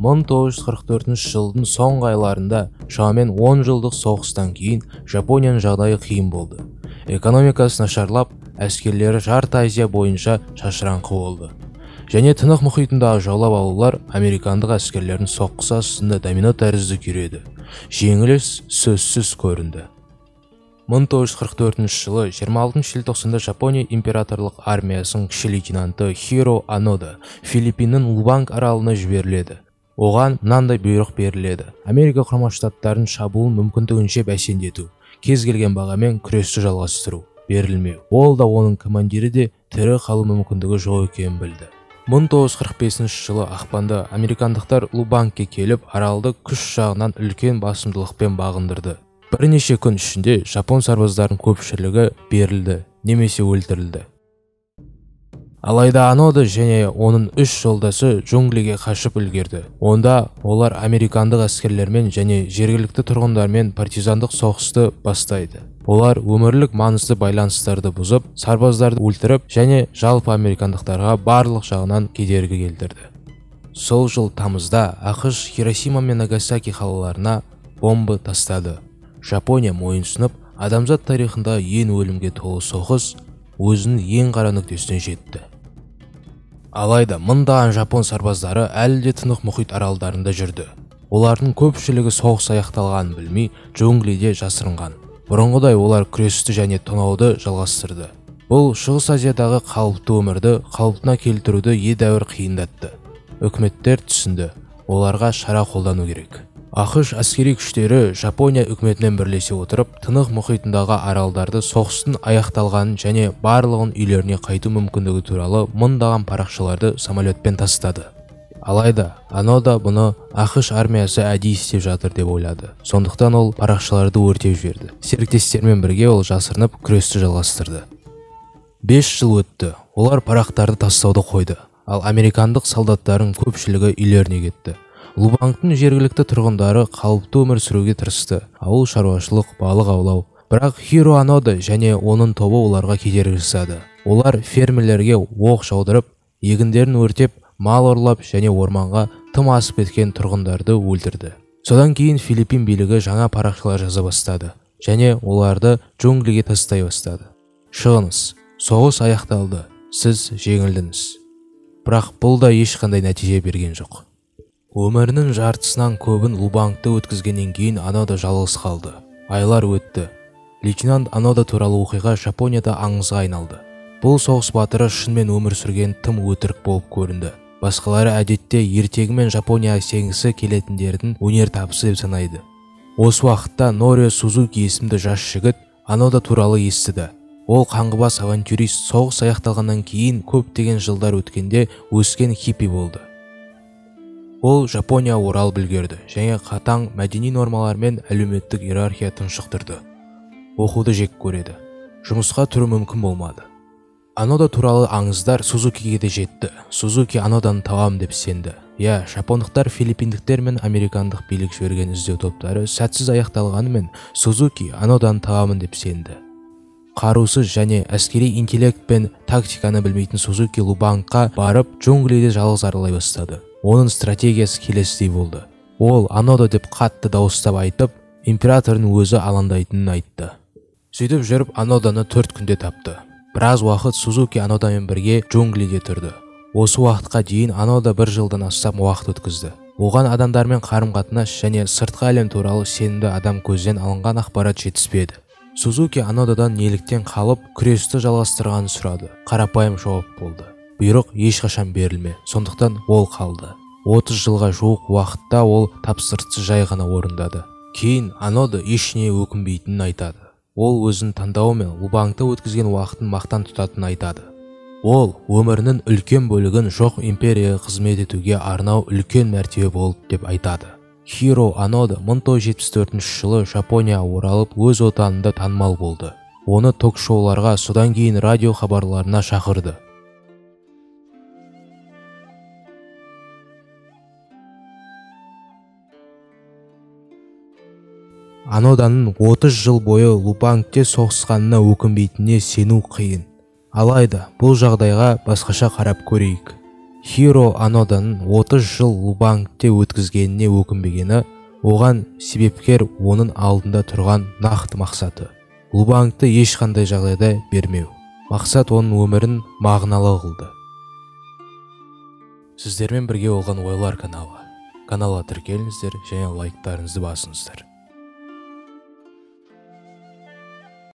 1944 жылдың соңғы айларында шамамен 10 жылдық соғыстан кейін Жапонияның жағдайы қиын болды. Экономикасы нашарлап, әскерлері жарты Азия бойынша шашыраңқы болды. Және Тынық мұхитындағы жаулап алулар американдық әскерлердің соққысы астында домино тәрізді күйреді. Жеңіліс сөзсіз көрінді. 1944 жылы 26 желтоқсанда Жапония императорлық армиясының кіші лейтенанты Хиро Анода Филиппиннің Лубанг аралына жіберіледі. Оған мынандай бұйрық беріледі: Америка Құрама Штаттарының шабуылын мүмкіндігінше бәсеңдету, кез келген бағамен күресті жалғастыру, берілмеу. Ол да, оның командирі де тірі қалу мүмкіндігі жоқ екенін білді. 1945 жылы ақпанда американдықтар Лубангке келіп, аралды күш жағынан үлкен басымдылықпен бағындырды. Бірнеше күн ішінде жапон сарбаздарының көпшілігі берілді немесе өлтірілді. Алайда Анода және оның үш жолдасы джунглиге қашып үлгерді. Онда олар американдық әскерлермен және жергілікті тұрғындармен партизандық соғысты бастайды. Олар өмірлік маңызды байланыстарды бұзып, сарбаздарды өлтіріп және жалпы американдықтарға барлық жағынан кедергі келтірді. Сол жыл тамызда АҚШ Хиросима мен Нагасаки қалаларына бомба тастады. Жапония мойынсұнып, адамзат тарихында ең өлімге толы соғыс өзінің ең қара нүктесіне жетті. Алайда мыңдаған жапон сарбаздары әлі де Тынық мұхит аралдарында жүрді. Олардың көпшілігі соғыс аяқталғанын білмей, джунглиде жасырынған. Бұрынғыдай олар күресті және тонауды жалғастырды. Бұл Шығыс Азиядағы қалыпты өмірді қалпына келтіруді едәуір қиындатты. Үкіметтер түсінді, оларға шара қолдану керек. АҚШ әскери күштері Жапония үкіметімен бірлесе отырып, Тынық мұхитындағы аралдарды соғыстың аяқталғанын және барлығын үйлеріне қайту мүмкіндігі туралы мыңдаған парақшаларды самолетпен тастады. Алайда Анода бұны АҚШ армиясы әдейі істеп жатыр деп ойлады. Сондықтан ол парақшаларды өртеп жіберді. Серіктестерімен бірге ол жасырынып күресті жалғастырды. 5 жыл өтті. Олар парақтарды тастауды қойды. Ал американдық солдаттардың көпшілігі үйлеріне кетті. Лубангтың жергілікті тұрғындары қалыпты өмір сүруге тырысты. Ауыл шаруашылық, балық аулау. Бірақ Хиро Анода және оның тобы оларға кедергі жасады. Олар фермерлерге оқ жаудырып, егіндерін өртеп, мал ұрлап және орманға тым асып кеткен тұрғындарды өлтірді. Содан кейін Филиппин билігі жаңа парақшалар жаза бастады және оларды джунглиге тастай бастады. Шығыңыз, соғыс аяқталды, сіз жеңілдіңіз. Бірақ бұл да ешқандай нәтиже берген жоқ. Өмірінің жартысынан көбін Лубангты өткізгеннен кейін Анода жалғыз қалды. Айлар өтті. Лейтенант Анода туралы оқиға Жапонияда аңызға айналды. Бұл соғыс батыры шынымен өмір сүрген тым өтірік болып көрінді. Басқалары әдетте ертегі мен Жапонияға сенгісі келетіндердің өнер табысы деп санайды. Осы уақытта Норио Сузуки есімді жас жігіт Анода туралы естіді. Ол қаңғыбас авантюрист, соғыс аяқталғаннан кейін көптеген жылдар өткенде өскен хиппи болды. Ол Жапония оралып үлгерді және қатаң мәдени нормалар мен әлеуметтік иерархия тұншықтырды. Оқуды жек көреді. Жұмысқа тұру мүмкін болмады. Анода туралы аңыздар Сузукиге де жетті. Сузуки Аноданы табам деп сенді. Иә, жапондықтар, филиппиндіктер мен американдық билік жіберген іздеу топтары сәтсіз аяқталғанымен, Сузуки Аноданы табамын деп сенді. Қарусыз және әскери интеллект пен тактиканы білмейтін Сузуки Лубангқа барып, джунглиде жалғыз аралай бастады. Оның стратегиясы келесідей болды. Ол Анода деп қатты дауыстап айтып, императордың өзі алаңдайтынын айтты. Сөйтіп жүріп Аноданы 4 күнде тапты. Біраз уақыт Сузуки Анодамен бірге джунглиде тұрды. Осы уақытқа дейін Анода бір жылдан астам уақыт өткізді. Оған адамдармен қарым-қатынас және сыртқы әлем туралы сенімді адам көзден алынған ақпарат жетіспеді. Сузуки Анодадан неліктен қалып, күресті жалғастырғанын сұрады. Қарапайым жауап болды. Бұйрық ешқашан берілме, сондықтан ол қалды. 30 жылға жуық уақытта ол тапсырысты жай ғана орындады. Кейін Анода ештеңе өкінбейтінін айтады. Ол өзінің таңдауы мен Лубангта өткізген уақытын мақтан тұтатынын айтады. Ол өмірінің үлкен бөлігін жоқ империяға қызмет етуге арнау үлкен мәртебе болды деп айтады. Хиро Анода 1974 жылы Жапонияға оралып, өз отанында танымал болды. Оны ток-шоуларға, содан кейін радио хабарларына шақырды. Аноданың 30 жыл бойы Лубангте соғысқанына өкінбейтініне сену қиын. Алайда бұл жағдайға басқаша қарап көрейік. Хиро Оноданың 30 жыл Лубангте өткізгеніне өкінбегені, оған себепкер оның алдында тұрған нақты мақсаты. Лубангты ешқандай жағдайда бермеу. Мақсат оның өмірін мағыналы қылды. Сіздермен бірге болған Ойлар каналы. Каналға тіркеліңіздер және лайктарыңызды басыңыздар.